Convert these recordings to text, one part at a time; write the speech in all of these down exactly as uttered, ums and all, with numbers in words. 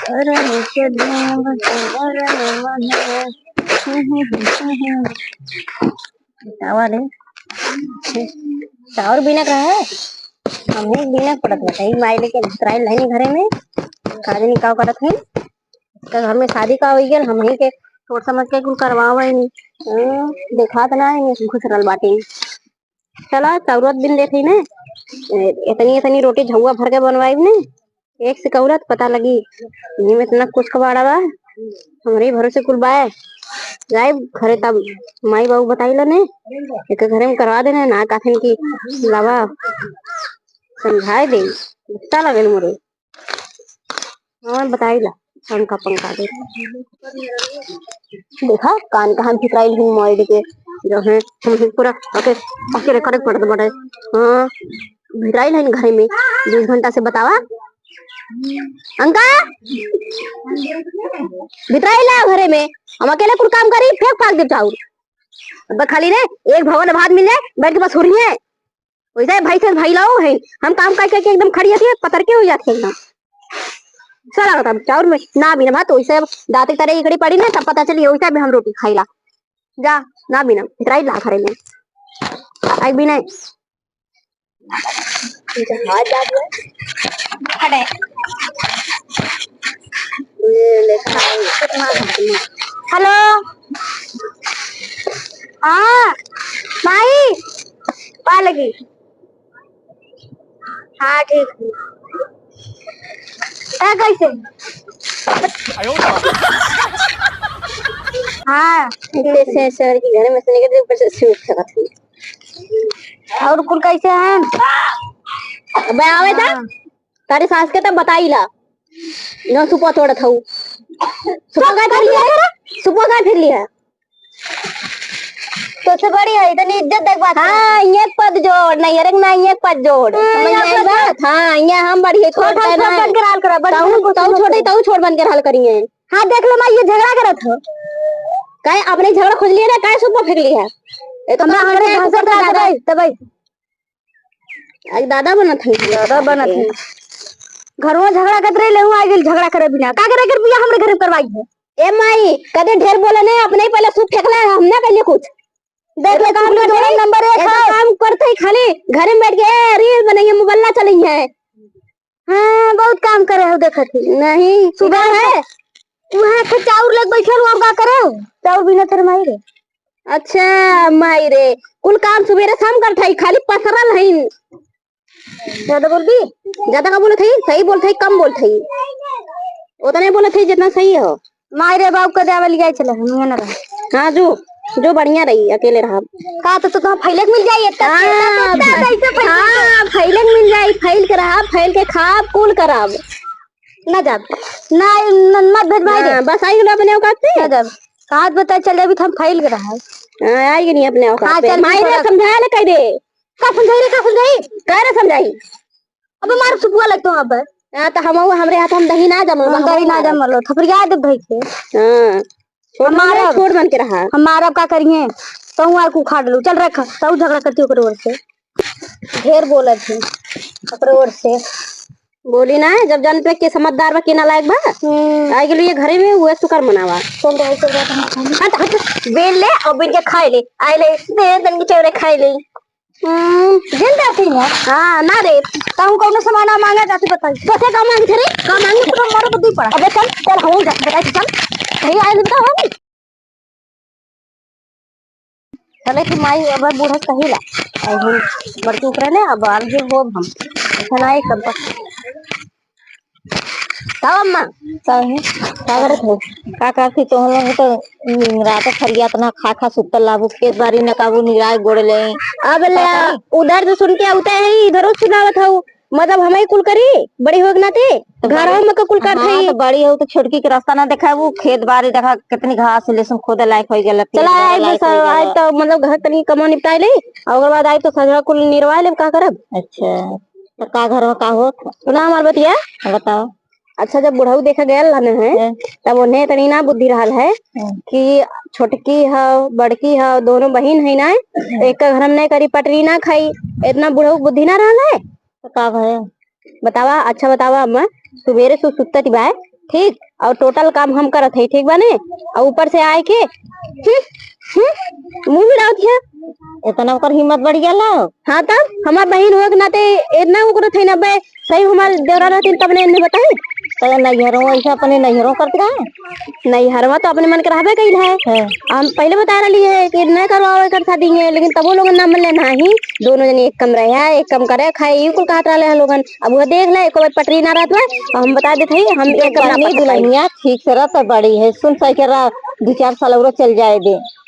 चाउर बिनक रहा है, हमही बिनक पड़त बताई, माई लेके भुतराइल रहनी घरे में, का जानी का करत है। का घर में शादी का होई गेल, हमही के सोच समझ के कुल करवावे नी। हम्म, देखात ना है, घुस रहल बाटे। चला, चाउरत बिन देत हई ने, ए, इतनी, इतनी रोटी झउआ भर के बनवाइब ने, एक से कहूरत पता लगी, इन्हीं में इतना कुछ कबाड़ा बा, हमरे भरोसे कुल बाय। जाइब घरे तब माई बाबू बताई ला ने, एक घरे में करवा देने ना, काथिन की लावा समझाए दे, गुस्सा लगल मोरे। हाँ, बताई ला, पंखा, पंखा दे। देखा, कान कहाँ भितराइल हूँ मोबाइल के, जो है, हम पूरा अके-, अकेले करे पड़त बाटे। हाँ, भितराइल है घरे में, बीस घंटा से बतावा। अंका, भितराइल है घरे में, हम अकेले कुल काम करी, फेंक फाक दे चाउर। अब खाली रे, एक भवन भात मिल जाए, बैठ के बस हो रही है। वैसे भैंस भैलाओ है, हम काम कर करके एकदम खड़ी जाती है, पतर के हो जाती है एकदम। अच्छा लगता है चाउर में ना बिना भात, वैसे अब दांत के तरह इकड़ी पड़ी ना, तब पता चली, वैसे भी हम रोटी खाइला। जा, ना बिना, इतराई ला घरे में। आई बिना। हटे। हेलो, हाँ, माई, पा लगी। हाँ, ठीक है। ए, कैसे? हाँ। से सर के घर में से निकल के ऊपर से सूट सकत है। और कुल कैसे हैं? अबे आवे था? हाँ। तारे सास के तब बताई ला। ना सुपा तोड़त हऊ। सुपा का फिर लिया? सुपा का फिर लिया? तोसे बड़ी है, इतनी इज्जत देख बात हाँ, ये पद जोड़, नहीं, अरे ना, ये पद जोड़। हाँ, समझ में आई बात? हाँ, ये हम बड़ी है, छोट, छोट बन के रहल करा, बड़ी तऊ, तऊ छोटे, तऊ छोट बन के रहल करिए। हाँ, देख लो, माई, ये झगड़ा करत हो। काहे अपने झगड़ा खोज लिए ना, काहे सुपा फेंक लिया? ये तो हमरा काम हमरे करे, घर से ऊपर का दादा। दबाई, दबाई। आज दादा बनत है। दादा बनत है। घरवा झगड़ा करत रही, लेहू आ गेल झगड़ा करे बिना। का करे कर बिया हमरे घर में करवाई है? ए माई, कदे ढेर बोले नहीं, अपने ही पहले सूप फेंकला, हम ना कहले कुछ। देख ले, काम करते ही, नंबर एक है। काम करते ही खाली घरे में बैठ के, ए, reel बनाइए, मोबाइल ना चलई है। हाँ, बहुत काम करे हो, देखत ही। नहीं, सुबह है। वहाँ के चाउर लेके बैठल, और का करे हो? चाउर बिना थर माई रे। अच्छा, माई रे, कुल काम सुबेरे से हम करत हई, खाली पसरल हईन। ज्यादा बोलबी? ज्यादा का बोलत हई? सही बोलत हई, कम बोलत हई? उतने बोलत हई जितना सही हो। माई रे बाप के देवल गए चले, हम ये ना रहे। हाँ, जो, जो बढ़िया रही, अकेले रहा। का तो, तो तुम फैले के मिल जाई, इतना हाँ, चेता, तो इतना कैसे फैले? हाँ, फैले के मिल जाई, फैल के रहा, फैल के खाब, कुल कराब। ना जाब। ना, न-, मत भेज भाई रे। हाँ, बस आई गेलो अपने औकात से। ना जाब। कहाँ पता चल जाबी तो हम फैल के रहा। हाँ, आई गेली अपने औकात हाँ, पे। चल, माई रे, थोड़ा समझा ले कह दे। का समझाई रे, का समझाई? का रे समझाई? अबे मार सुपुआ लगतो अब। हाँ, तो हम, हमरे हाथ हम दही ना जमल, हम हम दही ना मारब। जमल, थपरिया दे भाई के। हाँ। छोट हम बन, मारब। छोट बन के रहा। हम मारब का करिए? तू आके उखाड़ लू। चल रख, तू झगड़ा करती ओकरे ओर से। ढेर बोलत है ओकरे ओर से। बोली ना, जब जान पे के समझदार बा, के नालायक बा। हम्म। आ गेलू ये घरे में, उहे शुक्र मनावा। चल रहा, चल रहा, हम खाली। हट, हट, बेल ले और बेल के खाए ले। आए ले, दे, तन के चेहरे खाए ले। हम्म, जिन रहती है। हाँ, ना रे, कहूँ कौनो सामान मांगा जाती बताई। कैसे का मांगी थे रे? का मांगी? पूरा मारो तो दी पड़ा। अबे चल, चल, हम जाते बताई, चल। कहीं आए नहीं बताओ हम। चले कि माई अब बूढ़ा कहिला। अहू बड़की ऊपर ने अब अलगे होब हम। ऐसा ना एक तब तब अम्मा, का है? का करत हो? का करत ही? तोहन लोग तो, उम, रात फरिया इतना खा खा सुतल लाबू, खेत बारी न काबू निराय गोड़ ले। अब ले, का करी? उधर से सुन के आउते हैं, इधरो सुनावत हऊ। मतलब, हम ही कुल करी, बड़ी होग नाते, तो घरवा बड़ी, में का कुल करत हाँ, हई। तो बड़ी हो तो छोटकी के रास्ता ना देखाबू, खेत बारी देखा, कितनी घास, लहसुन खोदे लायक हो गया, चला, आज लायक तो, हो गया। आज तो, मतलब, घर तनी कमो निपटाए ले, और ओकर बाद आज तो सजवा कुल निरवा लेब, का करब? अच्छा, तो का घर में का होत? सुना हमार बतिया। बताओ। अच्छा, जब बुढ़ऊ देखा गयल रहने हैं, हैं। तब उन्हें इतनी ना बुद्धि रहल है हैं। कि छोटकी हव, बड़की हव, दोनों बहिन है ना, हैं। एक घर में नहीं करी, पटरी ना खाई, इतना बुढ़ऊ बुद्धि ना रहल है। तो का भय? बतावा, अच्छा बतावा अम्मा, सुबेरे सु सुत्तत बाय, ठीक, और total काम हम करत हई, ठीक बा ने? और ऊपर से आए के, हम्म, हम्म, मुंह भिड़ावत है। इतना ओकर हिम्मत बढ़ गया ला। हाँ, तब हमार बहिन होए के नाते इतना वो करत है ना बे, सही हमार देवरा रहतीन तब ने इन्हें बताई। तो नैहरों ऐसा अपने नैहरों करत रहे? नैहरवा तो अपने मन के रहबे कइल है। हाँ। हम पहले बता रहली है कि नहीं करवाओ एकर शादी है, लेकिन तबो लोगन ना मनले, नाही, दोनों जने एक कम रहे, एक कम करे, खाए, ई कुल कहत रहले हैं लोगन। अब वो देख ले, एको बार पटरी ना रहत बा, और हम बता देत हई, हम एक कम ना बहिनी कर पाई। दुल्हनिया ठीक से रह तो बड़ी है, सुन सही के रह, दो चार साल और चल जाए दे।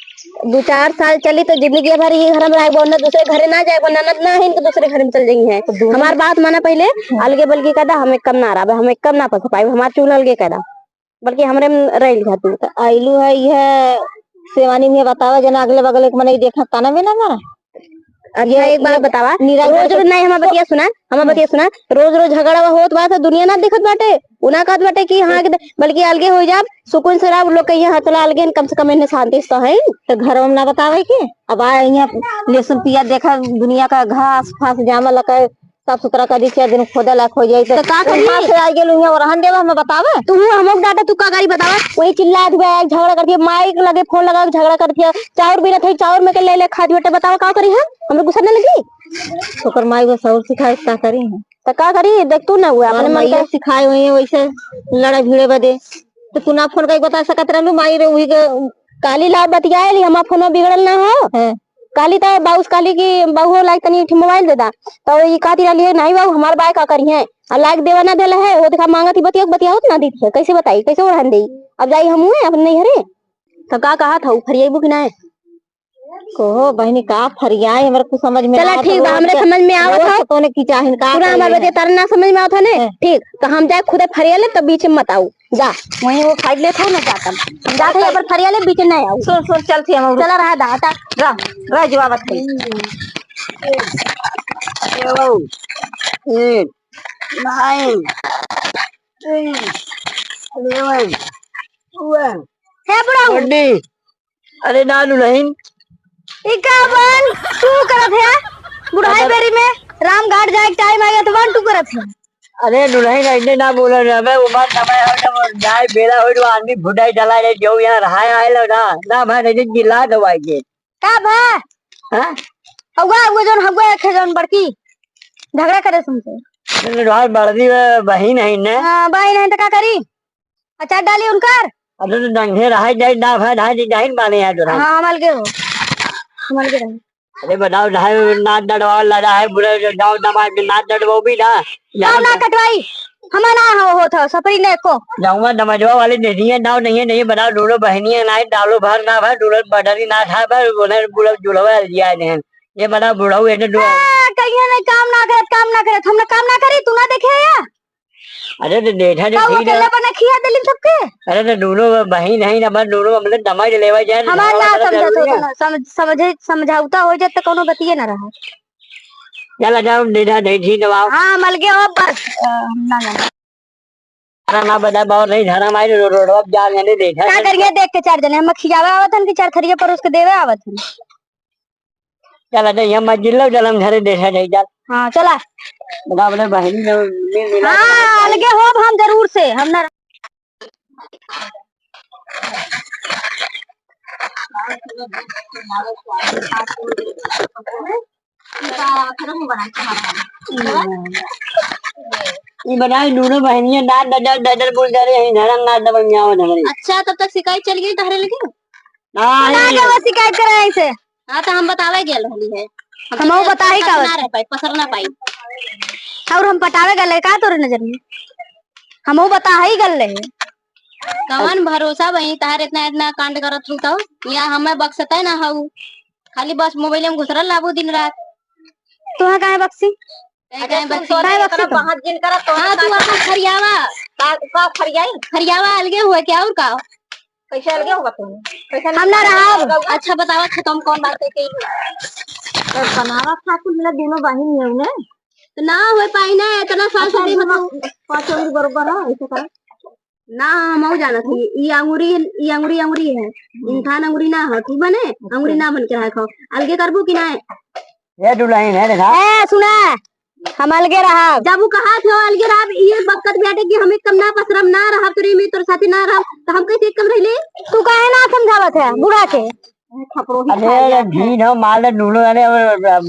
दो चार साल चली तो जिंदगी भर ये घर में रहे, वरना दूसरे घरे ना जाए, वरना ननद ना है इनके दूसरे घर में चल जाई है। तो दूल्हन हमार बात माना पहले, हम्म। अलगे बलगे कर दा, हम एक कम ना रहबे, हम एक कम ना फंस पाए, हमार चूल्हा अलगे कर दा। बल्कि हमरे में रह लिहा तू। त आइलू है, यह सेवानी में बतावा, जना अगले बगल के मनई देखा, ताना भी ना मारा। अच्छा, ये, एक बात ये बतावा, निराई रोज करके रोज नहीं, हमार बतिया सुना, हमार हम्म। बतिया सुना, रोज रोज झगड़ा होत बा, तो दुनिया ना देखत बाटे, उ ना कहत बाटे कि हाँ, कि द-, बल्कि अलगे हो जाब, सुकून से रह, उ लोग कहिए, "हाँ, चला अलगे, कम से कम इन्हें शांति से तो है।" तो घर में ना बतावे के, अब आ यहाँ लहसुन पियाज देखा, दुनिया का घास फास जामा लगा, साफ सुथरा कर दी, चार दिन खोदे लायक हो जाई। तो का करी? हाथ से आ गेल, उहाँ रहन देवा, हमें बतावे। तू हूँ हमको डांटा, तू का करी बतावे? वही चिल्लात हुआ है, झगड़ा करती है, माई के लगे फोन लगा के झगड़ा करती है, चाउर भी रहते, चाउर में के ले ले खात बेटे, बतावा का करी हम? हमरे गुस्सा न लगी? ओकर माई बस और सिखाए, का करी हम? तो का करी? देख तू ना हुआ, और अपने मन माई का सिखाए हुई है, वैसे लड़ा भिड़े बदे। तो तू ना फोन करके बता सकत रहलू, माई रे, वही के काली ला बतियाए ली, हमार फोन बिगड़ल ना हो। हाँ। काली त बाउस काली की बहू लाइक तनी एक ठे मोबाइल दे दा। तो ई कहती रहली है, "नहीं बाबू, हमार बाय का करी है?" आ लाइक देवा ना देले है, वो देखा मांगत ही बतिया, बतियावत ना देती है। कैसे बताई, कैसे ओढ़न देई? अब जाई हम हुए अपने नैहरे। तो का कहा था, फरियाईबू कि ना? कहो बहिनी, का फरियाई, हमरा कुछ समझ में चला ना आवत ठीक बा, रोज हमरे के, समझ में आवत रोज है। के तोने की चाहिन, का पूरा करी हमार है? बतिया तार ना समझ में आवत है ने? हैं। ठीक, तो हम जाए खुदे फरिया ले, तो बीच में मत आऊ। जा, वहीं वो खाई लेत हो ना, जा तब। जा, खाई अपन फरिया ले, बीच में ना आऊ। सुन, सुन, चल थी हम। चला रहा दा, ता। रह, रह जो आवत है। Seven, eight, nine, ten, eleven, twelve। हे बुढ़ऊ। Twenty। अरे ना दुल्हन। ई का बन तू करत है? बुढ़ाई अरे बेरी में राम घाट जाए के टाइम आ गया तो बन तू करत है। अरे दुल्हन, ऐसे ना बोला ना, मैं उमर समय हो ना, वो जाए बेरा हो तो आदमी फुटाई चला जाए, जो यहाँ रहा आए लो ना, ना भाई नहीं चिल्ला दवाई के। का भा? हाँ? हवा, हवा जौन हवा एक है जौन बड़की झगड़ा करे तुमसे। अरे तुम्हार बड़की बहिन है ना? हाँ, बहिन है तो का करी? अचार डाली उनकर? अरे तो डंगे रहा जाए, ना भाई, ना जी, नहीं माने यार दुल्हन। हाँ, हम अलगे हो। हम अलगे रहो। अरे बताओ, ढाई नाथ डडवाओ लड़ा है, बुढ़े जो जाओ दमाद के नाथ डडवाओ भी ना। हम ना कटवाई, हम ना हो, होत हो, सपरी ने को। जाऊंगा दमजवा वाले दे दिए, दाव नहीं है, नहीं बनाओ, दोनों बहनियां ना है, डालो भर ना भर, दोनों बडरी ना था भर, उन्हें बुढ़ा जुलवा लिया है। ये बड़ा बुढ़ऊ है, तो दो आ, कहिए नहीं, काम ना करत, काम ना करत, हम ना काम ना करी, तू ना देखे या? अरे तो देखा जो का ठीक है। अकेला बना खिया देलिन सबके? अरे तो दोनों बहिन है ना, बस दोनों हमने दमाद लेवा जाए, हमार ना समझत हो ना, समझ, समझे, समझौता हो जाए तो कोनो बतिये ना रहा। चला जाओ, देखा नहीं ठीक है, आओ। हाँ, मल गए हो बस, अ, ना, ना। ना, ना, बता, बहुत नहीं, धरा मारे रो-, रो-, रो-, अब जा, मैंने देखा का है। करिए देख के चार जने, हम खियावे आवत हन कि चार थरिया परोस के देवे आवत हन? चला, नहीं, हम मत जिल्लो, चल, हम घरे देखा जाए, चल। हाँ, चला। बता, अपने बहनी ने मिल मिला हाँ, के अलगे होब हम जरूर से, हम ना ई बनाई दोनों बहनियां नाच डडर डडर बोल जा रहे हैं, धड़म नाच डबल मियाओ धड़े। अच्छा, तब तक शिकायत चल गई तहरे लगे? नहीं। ना, के वो शिकायत करे ऐसे? हाँ, तो हम बतावे गेल रहली है। हम हमहू तो बताई का पसर ना होत? रह पाई, पसर ना पाई। और हम पटावे गले का तोरे नजर में? हमहू बता ही गल रहे। कवन भरोसा बहिनी, तहार इतना, इतना कांड करत हूँ तो? या हमें बख्शता ना हऊ। खाली बस मोबाइल में घुसरल रहबू दिन रात। तुहा काहे बख्शी? काहे, काहे बख्शी? काहे बख्शी तो? हाँ, तू अपन फरियावा। का, का फरियाई? फरियावा अलगे हुआ क्या और का? कैसे अलगे हुआ तुम? कैसे हम ना रहब। अच्छा बतावा, खत्म कौन बात है कि? तो बनावा खातिर मिला दोनों बहिन है उन्हें। तो ना हो पाई ना, इतना साल से अच्छा, नहीं दोनों बताओ। पाँच उंगली बरोबर है, ऐसे करो। ना, हम और जानत हई। ई अंगुरी, ई अंगुरी, अंगुरी है। हम्म। इंसान अंगुरी ना हो, ठीक बने? अच्छा। अंगुरी ना बन के रखो। अलगे करबू कि ना? ये दुल्हन है, देखा। ए, सुना। हम अलगे रहब। जब उ कहत हो अलगे रहब, ये बकत बाटे कि हम एक कम ना पसरब, ना रहब तोरे में, तोरे साथे ना रहब, तो हम कैसे एक कम रहिले? तू काहे ना समझावत है बूढ़ा के? अरे, ढीन हो, माल दूनो, अरे,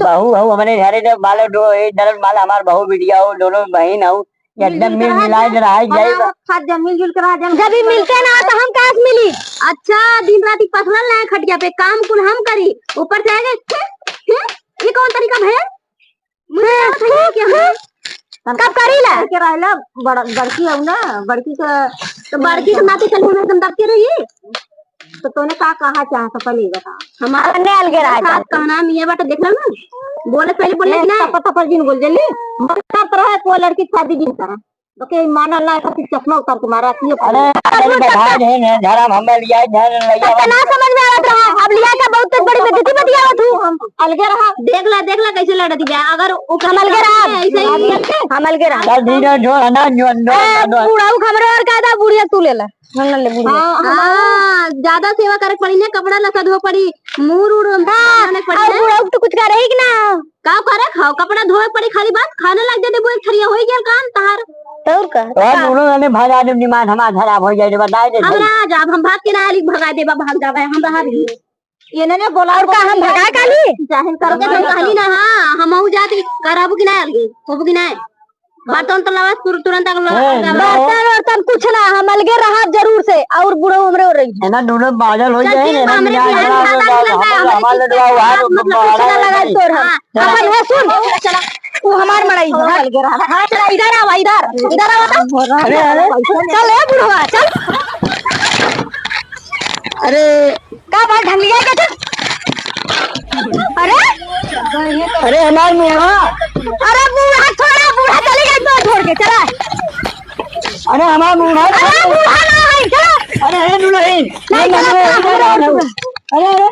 बहू हो हमरे घरे, जब माल दो, एक दरन माल हमार बहू बिटिया हो, दोनों बहिन हो, एकदम मिल मिलाए के रहा जाए। खात जा, मिलजुल के रहा जा। जब ई मिलते ना, तो हम कहाँ से मिली? अच्छा, दिन रात ई पसरल रहे खटिया पे, काम कुल हम करी, ऊपर से आके, हम्म, हम्म, ये कौन तरीका भइल? मुझे क्या बताइए कि हम कब करी ला? करके रहला, बड़-, बड़की हऊ ना, बड़की के तो बड़की के नाते चल हम एकदम दबके रही। तो तूने का कहा चाहत है, पहले ये बता। हमारा ने अलगे रहा साथ कहना में ये बात देख लो ना, बोले पहले बोले नहीं, कि नहीं। तप, तप जिन बोल जल्दी। मत करत रहे, कोई लड़की के शादी जिन करा। ओके, मानल ना, ऐसा फिर चश्मा उतार के मारा, ये अरे, अरे, बता दे ना, घर हम, हम लिया, घर लइया तो ना समझ में आवत रहा। अब लिया का बहुत बड़ी बेइज्जती बतियावत हूँ। हम अलगे रहा। देख ला, देख ला, कैसे लड़ती बा। अगर ओकर हम अलगे रहा। ऐसे ही हम अलगे रहा। चल, ठीक है, जो है ना, जो, जो, ए, जो। बुढ़ऊ हमरे और का दा, बुढ़िया तू ले ला। हम ना ले बुढ़िया। हाँ, हाँ, ज्यादा सेवा करे पड़ी ना, कपड़ा लत्ता धो पड़ी, मूड़ उड़ हाँ, बनाने पड़ी और ना। बुढ़ऊ तो कुछ करे ही कि ना? का करे खाओ, कपड़ा धोए पड़ी, खाली बात, खाने लग जाते, वो एक थरिया हो ही गया काम तहार। तो और का? और दोनों जने भाई आज दिमाग हमार खराब हो जाए, बताए दे हम भाई। ना जाब, हम भाग के ना आली, भगा देबा, भाग जाबे, हम रहा भी। ये ना, ना बोला और का हम भगा काली? जाहिल कर तो कहली ना, हाँ, हम हूँ जाती, करबू कि ना अलगे, होबू कि ना? बर्तन तो लावा, तुर-, तुरंत अगला, ए, अगला। बर्तन वर्तन कुछ ना, हम अलगे रहब जरूर से, और बुढ़ऊ हमरे हो रही। है ना, दोनों पागल हो चल, जाए, ठीक है, है ना, हमरे बिहार बिहार में हमारे, खाता हमारे, मिलता है, हमारे हमारे लड़वा, वहाँ मतलब कुछ ना लगा है। तोर हम। हाँ, अपन है, सुन, चला। वो हमार मड़ई है। हाँ, चला, इधर आवा, इधर, इधर आवा तो। अरे, अरे। चल, ए बुढ़वा, चल। अरे। का बात ढंग लिया के चल। अरे? अरे, हमार मुँहा। अरे, बूढ़ा छोड़ा, बूढ़ा चले गए तो छोड़ के, चला। अरे, हमार मुँहा। अरे, बूढ़ा ना है, चला। अरे, अरे, दुल्हन। नहीं, चला, चला, चला। अरे, अरे।